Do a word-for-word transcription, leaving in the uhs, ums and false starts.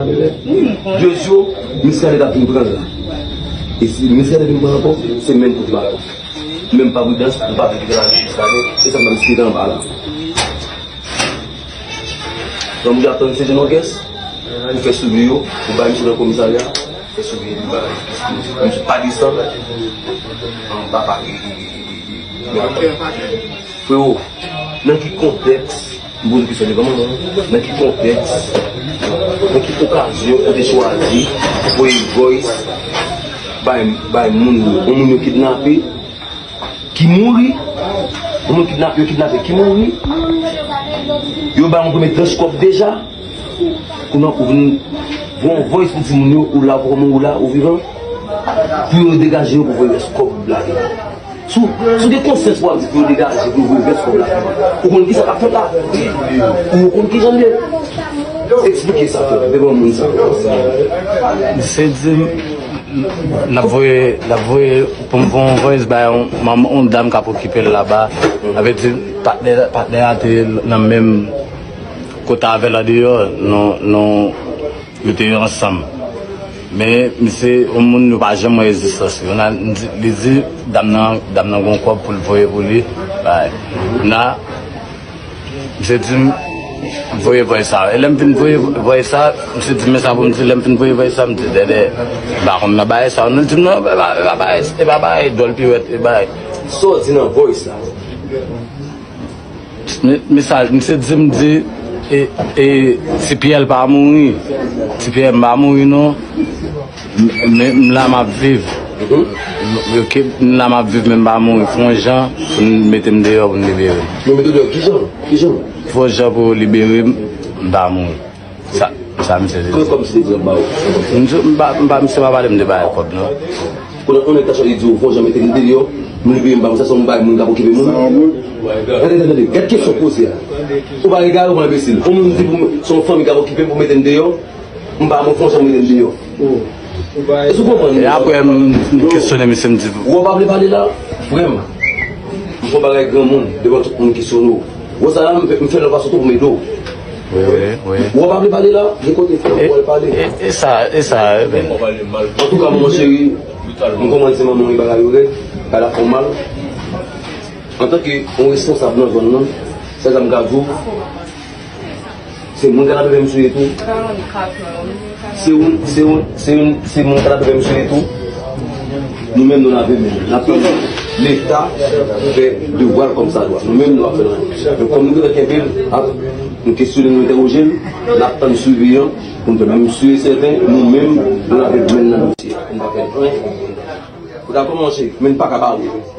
Wi, m konnen. Jodi, Miskaden t ap vin pran l la. E si Miskaden vin pran l ankò, se menm kout bal. Menm pa pridans, m pa vle kite la Miskaden, e sa m ap eksplike anba la. Donk, m ap tann se Jean Orgues, pou fè souvni yo, pou bay misye nan komisarya, fè souvni yo, pou bay misye pa desann, anba pa. Frero, nan ki kontèks, m poze kesyon devan manman, nan ki kontèks, nan ki okazyon ou te chwazi voye voice bay, bay moun yo, yon moun yo kidnape, ki mouri, yon moun kidnap, yo kidnape, ki mouri, yo bay yon premye tranch kòb deja, kounye a ou vin voye yon voice pou di moun yo, ou la, ou kòman ou la, ou vivan, pou yo degaje yo pou voye rès kòb la. Si w, si w gen konsyans pou w ap di pou yo degaje, pou yo voye rès kòb la. Ou konn kisa k ap fèt la? Ou konn kijan l ye? Eksplike sa, frè. Devan moun sa. Se di m, l ap voye, l ap voye, pou m voye yon voice bay yon manman, yon dam k ap okipe l laba. Sa vle di, patnè, patnè a te nan menm kote avè l andeyò, non, non. Yo te ansanm. Men, misye, yon moun yo pa janm wè egzistans li. Yon nan, li di, li di, dam nan, dam nan gon kòb pou l voye pou li. Bay. Nan, misye di m, voye voice sa. E lè m fin voye voice sa, misye di m, men sa pou m di, lè m fin voye voice sa, m di, dèdè, m pa konn nan bagay sa. Nou di m, non, e pa, e pa bagay, e pa bagay, dòl piwèt, e bagay. Sa w di nan voice la? Men, men sa, misye di m di, e, e, Ti Pyè pa mouri. Ti Pyè m pa mouri non. M, men m la m ap viv. M, ok, m la m ap viv men m pa mouri. Fè yon jan pou n mete m deyò pou n libere m. Yo mete w deyò kijan? Kijan? Fè yon jan pou yo libere m, m pa mouri. Sa, sa misye te di. Konbyen kòb misye te di l ap ba w? Misye, m pa, m pa, misye pa pale m de bagay kòb non. Kounye a, yon nèg ta chwazi di w, fò w janm mete m deyò, m libere m pa m, sa se yon bagay moun k ap okipe moun. Tande, tande, tande, gad kesyon poze a. Ou pa egare, ou pa enbesil. Yon moun di pou m, se yon fanmi k ap okipe m pou mete m deyò, m pa, mwen fò w janm mete m deyò. Èske w konprann? E apre, m, m kesyone misye, m di. Ou pa vle pale la? Frè m, m fè yon bagay granmoun, devan tout moun kesyone w. Wè sa la, m fè, m fè lòv a sou tou pou m ede w. Wi, wi, wi. Ou pa vle pale la? Gen kote frè m pou al pale. E, e sa, e sa, e ben. Antouka, manman cheri, m kòmanse manman wi bagay yo rèd, bagay la fè w mal. Antanke yon responsab nan zòn nan, sèl sa m ka di w, se moun k ap fè m sou tou. Se yon, se yon, se yon, se moun k ap fè m sou tou. Nou menm nou lave men nou. N ap tann Leta fè devwa l kòmsadwa. Nou menm nou ap fè l. Men kòm nou gentan kenbe l, ap, nou kesyone, nou entèwoje l, n ap tann siveyan pou n fè. Men m si e sèten, nou menm nou lave men n nan dosye a. Nou pa fè anyen pou moun nan. Ou dakò, monchè? Men n pa ka bare.